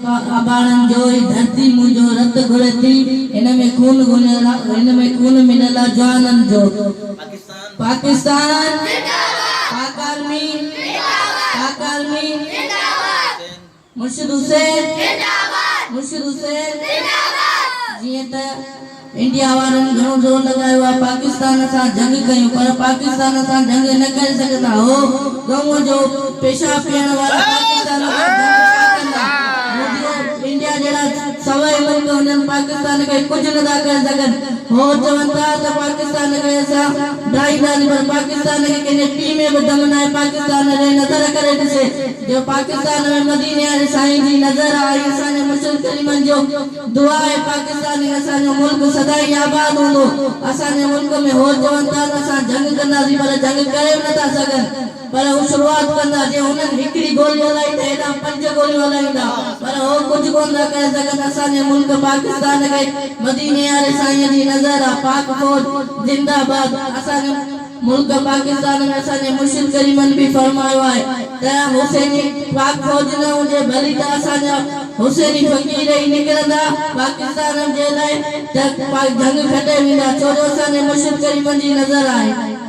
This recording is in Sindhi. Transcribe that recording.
اباڻن جو هي ڌرتي منهنجو رت گهري ٿي هن ۾ خون گهريل آ هن ۾ خون مليل آ جوانن جو. پاڪستان پاڪ آرمي پاڪ آرمي مرشد حسين مرشد حسين جيئن ته انڊيا وارن گهڻو زور لڳايو آ پاڪستان سان جنگ ڪيون پر پاڪستان سان جنگ نه ڪري سگهندا هو ڳئون جو پيشاب پيئڻ وارا پاڪستان سان جنگ ڇا ڪندا مودي ۽ انڊيا جهڙا سوين ملڪ هجن پاڪستان کي ڪجهه نه ٿا ڪري سگهن هو چون ٿا ته پاڪستان کي اسان ڊاهينداسين پر پاڪستان کي ڪنهن جي پيء ۾ به دم ناهي پاڪستان ڏي نظر ڪري ڏسي جو پاڪستان ۾ مديني واري سائين جي نظر آ ۽ اسان جي مرشد ڪريمن جو دعا آهي پاڪستان ۽ اسان جو ملڪ سدائين آباد هوندو. اسان جي ملڪ ۾ هو چون ٿا ته اسان جنگ ڪنداسين پر جنگ ڪري به نٿا سگهن پر هو شروعات ڪندا جي هنن هڪڙي گولي هلائي ته هيڏانهن پنج گوليون هلائيندا پر هو ڪجهه ڪونه ٿا ڪري سگهن اسان جي ملڪ پاڪستان کي مديني واري سائين جي نظر آ پاڪ فوج زنده باد اسان جي ملڪ پاڪستان ۾ اسان جي مرشد ڪريمن به فرمايو آهي ته حسيني پاڪ فوج نه هجي ڀلي ته اسان جا حسيني فقير ئي نڪرندا پاڪستان جي لاء ته جنگ کٽي ويندا ڇو جو اسان جي مرشد ڪريمن جي نظر آهي.